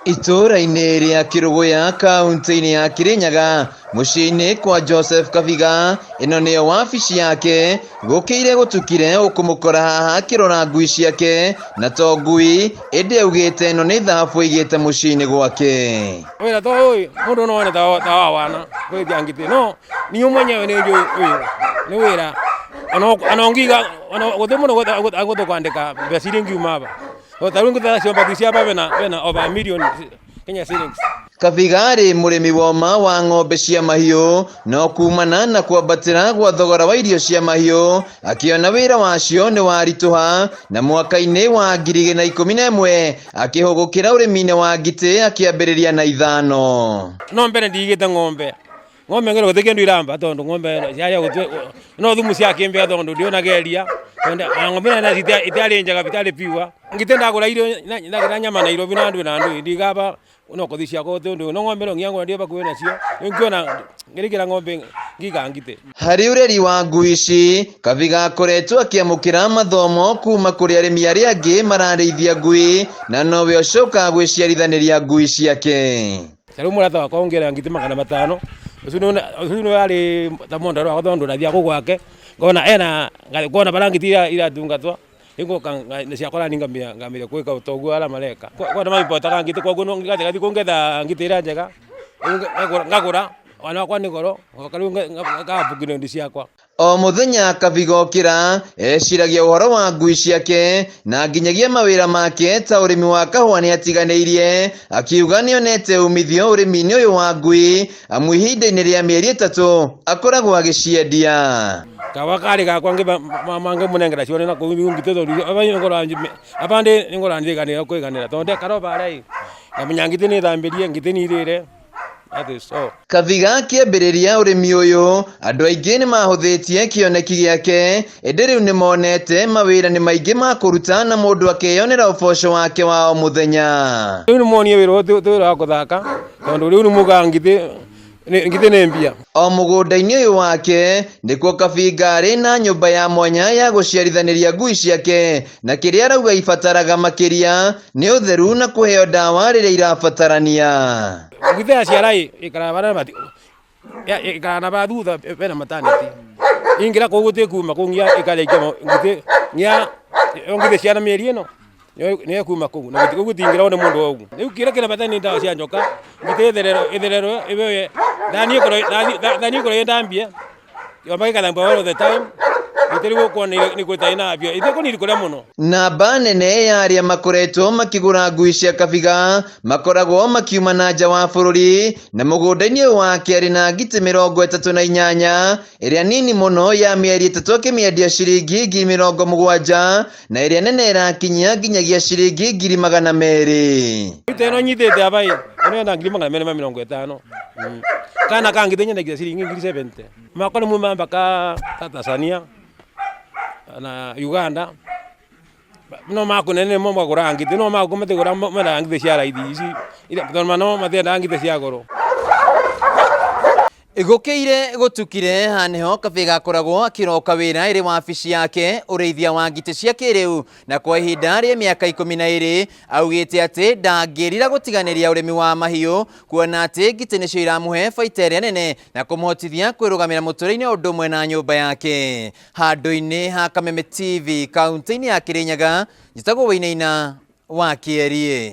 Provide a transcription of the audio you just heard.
Itũũra-inĩ rĩa Kĩrũgũya kaunti-inĩ ya Kĩrĩnyaga mũciĩ-inĩ kwa Joseph Kabiga, ĩno nĩyo wabici yake, gũkĩire gũtukire ũkũmũkora haha akĩrora ngui ciake, na to ngui ĩndĩ augĩte ĩno nĩ thahabu aigĩte mũciĩ-inĩ gwake. Wĩra ta ũyũ mũndũ no one ta wa wana kũrĩithia ngitĩ, no niĩ mwenyewe nĩ njũĩ ũyũ nĩ wĩra ona ũngiuga ona gũtirĩ mũndũ agũtũkwandĩka mbeca iria ingiuma aba. Ta rĩu ngĩtara ciomba cia bena bena over a million Kenya shillings. Kabiga arĩ mũrĩmi woma wa ng'ombe cia mahiũ, no kumana na kwambatĩra gwa thogora wa irio cia mahiũ, akĩona wĩra wacio nĩ waritũha, na mwaka-inĩ wa 2011 akĩhũgũkĩra ũrĩmi-inĩ wa ngitĩ akĩambĩrĩria na ithano. No mbere ndigĩte ng'ombe ng'ombe ngero gũtirĩ kĩndũ iramba tondũ ng'ombe ciarĩa gũtue no thumu ciakĩmbĩa tondũ ndionaga iria tondũ ona ng'ombe ĩno itiarĩ njega itiarĩ pure. Ngitĩ ndagũra irio ndagũra nyama Nairobi na ndũ na ndũ ndigaba no kũthi ciakwa tondũ no ng'ombe no nginya ngorwo ndĩ hakuhĩ nacio rĩu ngĩona ngĩrĩkĩra ng'ombe ngiga ngitĩ. Harĩ ũreri wa ngui ici, Kabiga akoretwo akĩamũkĩra mathomo kuma kũrĩ arĩmi arĩa angĩ mararĩithia ngui na nowe ũcokaga gwĩciarithanĩria ngui ciake. Ta rĩu mũrata wakwa ũngĩra ngitĩ 500 ũcio nĩwe arĩ ta mũndũ wakwa tondũ ndathiaga kũu gwake ngona ena ngona barĩa ngitĩ iratungatwo rĩu ngoka ciakwa nani ngambĩrĩria gwĩka ta ũguo arĩa mareka. Kwĩ andũ maimpotaga ngitĩ koguo ngathiĩ kũu ngetha ngitĩ ĩrĩa njega ngagũra ona okorwo nĩ goro ngoka rĩu nga upgrade ciakwa. O mũthenya Kabiga okĩra eciragia ũhoro wa ngui ciake na nginyagia mawĩra make ta ũrĩmi wa kahũa nĩatiganĩirie, akiuga nĩonete umithio ũrĩmi-inĩ ũyũ wa ngui amu ihinda-inĩ rĩa mĩeri 3 akoragwo agĩciendia. Kahũa karĩ gakwa ngĩmũnengera cione na kũu ngitĩ tondũ abandi nĩngoragwo ndĩganĩra kũiganĩra tondũ ndekara o barĩa ĩ ngamenya ngitĩ nĩ thambĩrie, ngitĩ nĩ irĩre. That is all. Kabiga akĩambĩrĩria ũrĩmi ũyũ andũ aingĩ nĩmahũthĩtie kĩoneki gĩake, ĩndĩ rĩu nĩmonete mawĩra nĩ maingĩ ma kũruta na mũndũ akeyonera ũboco wake wa o mũthenya. Rĩu nĩmonie wĩra ũyũ ti wĩra wa kũthaka tondũ rĩu nĩmugaga ngitĩ nĩ mbia. O mũgũnda-inĩ ũyũ wake nĩkuo Kabinga arĩ na nyũmba ya mwanya ya gũciarithanĩria ngui ciake, na kĩrĩa arauga ibataraga makĩria nĩ ũtheru na kũheo ndawa rĩrĩa irabatarania. Ngitĩ yaciara ĩ ĩikaraga barĩa ĩikaraga na barĩa thutha bena maternity ingĩra kũu gũtirĩ kuma kũu nginya ĩkarĩkia ngitĩ nginya yongithie ciana mĩeri ĩno nĩyo ĩkuma kũu na kũu gũtingĩragwo nĩ mũndũ o ũguo. Rĩu kĩrĩa kĩrĩa bata nĩ ndawa cia njoka ngitĩ ĩthererwo ĩbe thani ĩkorwo ĩ ndambie yomba ĩgathambio all the time ngitĩ rĩu ũkuona nĩ ĩtarĩ na afya ĩtekũnidi kũrĩa mũno. Namba nene ya arĩa makoretwo makĩgũra ngui cia Kabiga makoragwo makiuma na nja wa bũrũri, na mũgũnda-inĩ ũyũ wake arĩ na ngitĩ 38, ĩrĩa nini mũno ya mĩeri 3 akĩmĩendia ciringi 70,000 na ĩrĩa nene ĩrakinyia nginyagia ciringi 200,000. Ngitĩ ĩno nyitĩte aba ĩ ĩno ĩna 250,000. Kana ka ngitĩ nyendagia ciringi 70,000. Makwa nĩ mauma mpaka Tanzania na Uganda no makũnene nĩmo magũraga ngitĩ no magũkũ matigũraga mendaga ngitĩ cia raithi ici tondũ no matiendaga ngitĩ cia goro. Gũkĩire gũtukire haha nĩho Kabiga akoragwo akĩroka wĩra ĩrĩ wabici yake ũrĩithia wa ngitĩ cia kĩrĩu, na kwa ihinda rĩa mĩaka 12 augĩte atĩ ndangĩrira gũtiganĩria ũrĩmi wa mahiũ kuona atĩ ngitĩ nĩcio iramũhe baita ĩrĩa nene na kũmũhotithia kwĩrũgamĩra mũtũrĩre-inĩ o ũndũ ũmwe na nyũmba yake. Handũ-inĩ ha Kameme TV kaunti-inĩ ya Kĩrĩnyaga, njĩtagwo Wainaina wa Kĩeriĩ.